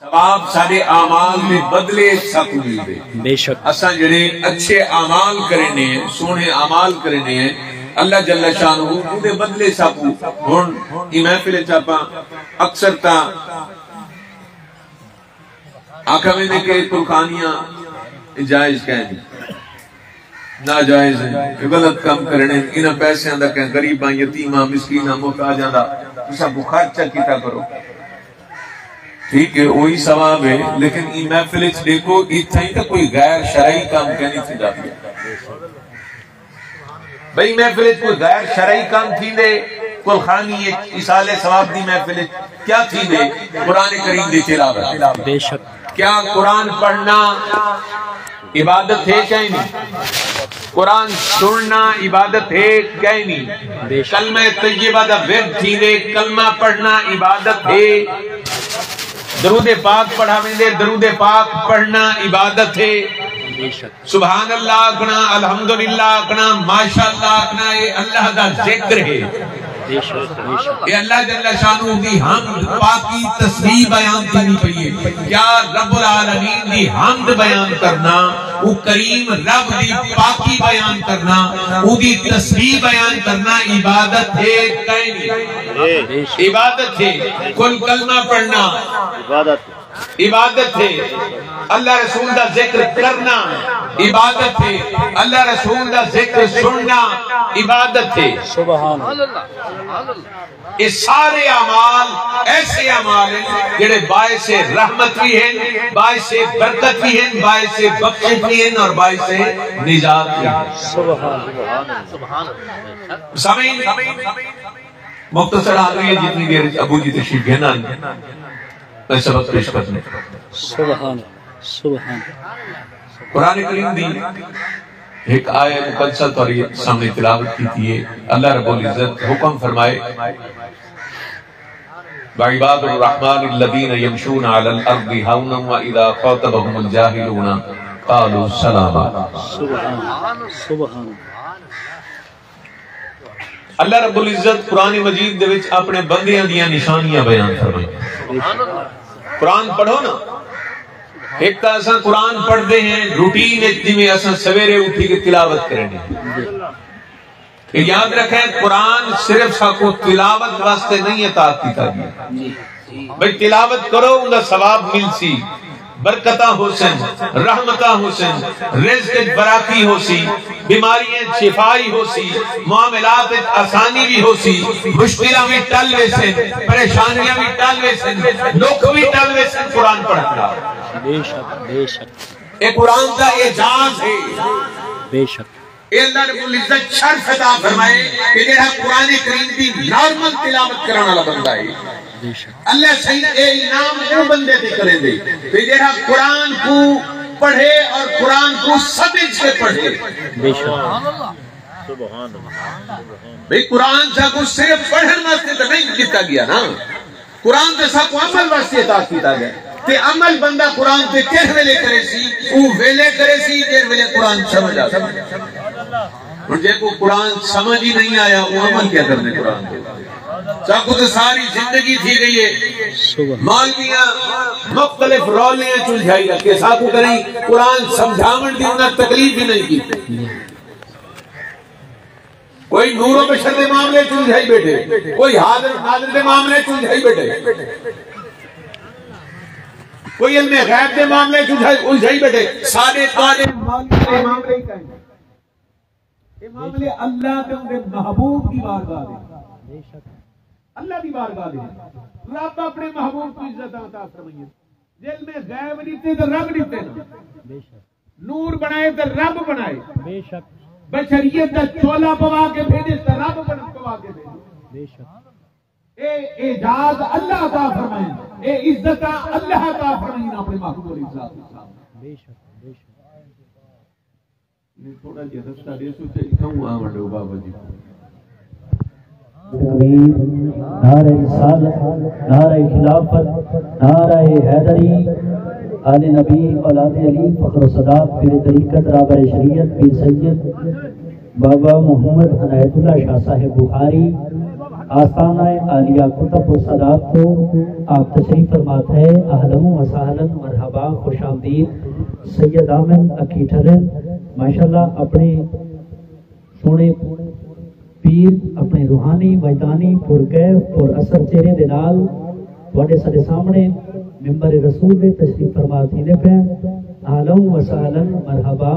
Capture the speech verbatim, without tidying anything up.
ثواب ساݙے اعمال دے بدلے ساکوں ملدے۔ بے شک۔ اساں جڑے اچھے اعمال کرینے ہیں، سوہݨے اعمال کرینے ہیں، اللہ جل شانہ اوندے بدلے ساکوں۔ ہݨ ایں محفل اچ آپاں اکثر تاں آکھا ویندے کہ قرخانیاں جائز کائنی، ناجائز ہیں، غلط کم کرنے، انہاں پیسیاں دا کہیں غریباں، یتیماں، مسکیناں، محتاجاں دا تساں کو خرچہ کیتا کرو۔ ٹھیک ہے، وہی ثواب ہے، لیکن ایں محفل اچ ݙیکھو، اتھائیں تاں کوئی غیر شرعی کم کائنی تھیندا پیا۔ بھئی، محفل اچ کوئی غیر شرعی کم تھیندے؟ قرخانی اچ، ایصال ثواب دی محفل اچ کیا تھیندے؟ قرآن کریم دی تلاوت۔ بے شک۔ کیا قرآن پڑھنا عبادت ہے؟ کائنی۔ قرآن سݨنا عبادت ہے؟ کائنی۔ بے شک۔ کلمہ طیبہ دا ورد تھیندے، کلمہ پڑھنا عبادت ہے۔ درود پاک پڑھا ویندے، درود پاک پڑھنا عبادت ہے۔ بے شک۔ سبحان اللہ آکھنا، الحمدللہ آکھنا، ماشاءاللہ آکھنا، اے اللہ دا ذکر ہے۔ بے شک، بے شک۔ اے اللہ جل شانہ دی حمد، پاکی، تسبیح بیان کرنی پئی ہے۔ کیا رب العالمین دی حمد بیان کرنا، او کریم رب دی پاکی بیان کرنا، او دی تسبیح بیان کرنا عبادت ہے؟ کائنی؟ بے شک۔ عبادت ہے۔ کل کلمہ پڑھنا عبادت ہے۔ عبادت ہے۔ اللہ رسول دا ذکر کرنا عبادت ہے۔ اللہ رسول دا ذکر سݨنا عبادت ہے۔ سبحان اللہ۔ اے سارے اعمال ایسے اعمال ہیں جڑے باعث رحمت بھی ہیں، باعث برکت بھی ہیں، باعث بخشش بھی ہیں اور باعث نجات بھی ہیں۔ سبحان اللہ۔ سامعین، مختصر حاضری ہے، جتنی دیر ابو جی تشریف گھن آئیں، میں سبق پیش کرنے۔ سبحان، سبحان۔ قرآن کریم دی ایک آیت مقدسہ تہاݙے سامنے تلاوت کیتی ہے۔ اللہ رب العزت حکم فرمائے، وعباد الرحمن الذین یمشون علی الارض ہونا واذا خاطبهم الجاہلون قالوا سلاما۔ سبحان، سبحان۔ اللہ رب العزت قرآن مجید دے وچ اپنے بندیاں دیاں نشانیاں بیان فرمائیاں۔ قرآن پڑھو نا، ایک تاں اساں قرآن پڑھدے ہیں روٹین وچ، جویں اساں سویرے اٹھی کے تلاوت کریں گے۔ تے یاد رکھیں، قرآن صرف ساکوں تلاوت واسطے نہیں عطا کیتا گیا۔ بھئی تلاوت کرو، اوندا ثواب ملسی، برکتاں ہوسن، رحمتاں ہوسن، رزق اچ براکی ہوسی، بیماریاں اچ شفائی ہوسی، معاملات اچ آسانی وی ہوسی، مشکلاں وی ٹل ویسن، پریشانیاں وی ٹل ویسن، دکھ وی ٹل ویسن قرآن پڑھن نال۔ بے شک، بے شک۔ اے قرآن دا اعجاز ہے۔ بے شک۔ اے اللہ رب العزت شرف عطا فرمائے کہ جیڑھا قرآن کریم دی نارمل تلاوت کرݨ والا بندہ ہے۔ بے شک۔ اللہ سائیں اے انعام او بندے تے کریندے کہ جیڑھا قرآن کوں پڑھے اور قرآن کوں سمجھ کے پڑھے۔ بے شک۔ بھئی قرآن ساکوں صرف پڑھݨ واسطے تاں نہیں ݙتا ڳیا نا، قرآن تے ساکوں عمل واسطے عطا کیتا ڳیا۔ تے عمل بندہ قرآن تے کس ویلے کریسی؟ او ویلے کریسی جس ویلے قرآن سمجھ آسی۔ ہݨ جیکوں قرآن سمجھ ہی نہیں آیا، او عمل کیا کرݨے قرآن تے؟ ساکوں تے ساری زندگی تھی ڳئی ہے۔ سبحان۔ مولویاں مختلف رولیاں چ الجھائی رکھے، ساکوں کہیں قرآن سمجھاوݨ دی انہاں تکلیف ہی نہیں کیتی۔ کوئی نور و بشر دے معاملے چ الجھائی بیٹھے، کوئی حاضر ناظر دے معاملے چ الجھائی بیٹھے، کوئی علم غیب دے معاملے چ الجھائی، الجھائی بیٹھے۔ سارے تاجے معاملے، معاملے ہی کائنی۔ اے معاملے اللہ تے اوندے محبوب دی بارگاہ دے۔ بے شک۔ اللہ دی بارگاہ دے۔ رب اپنے محبوب کوں عزت عطا فرمائیے۔ علم غیب ݙتے تے رب ݙتے نا۔ بے شک۔ نور بݨائے تے رب بݨائے۔ بے شک۔ بشریت دا چولا پوا کے بھیجے تے رب بݨ-، پوا کے بھیجے۔ بے شک۔ اے اعجاز اللہ عطا فرمائے، اے عزت اللہ عطا فرمائے اپنے محبوب علیہ الصلوۃ والسلام۔ بے شک، بے شک۔ تھوڑا جہا رستہ ݙیسو تے اتھاؤں آوݨ ݙیو بابا جی۔ تکبیر، نعرہ رسالت، نعرہ خلافت، نعرہ حیدری، آل نبی، اولاد علی، فخر و سادات، پیر طریقت، رہبر شریعت، پیر سید بابا محمد عنایت اللہ شاہ صاحب بخاری، آستانہ عالیہ کتب السادات توں آپ تشریف فرما تھئے۔ اہلا و سہلا، مرحبا، خوش آمدید۔ سید آمن اکھی ٹھرن، ماشاءاللہ اپݨے سوہݨے پیر، اپݨے روحانی، وجدانی، پر کیف، پر اثر چہرے دے نال تہاݙے ساݙے سامݨے ممبر رسول تے تشریف فرما تھیندے پئے۔ اہلا و سہلا، مرحبا۔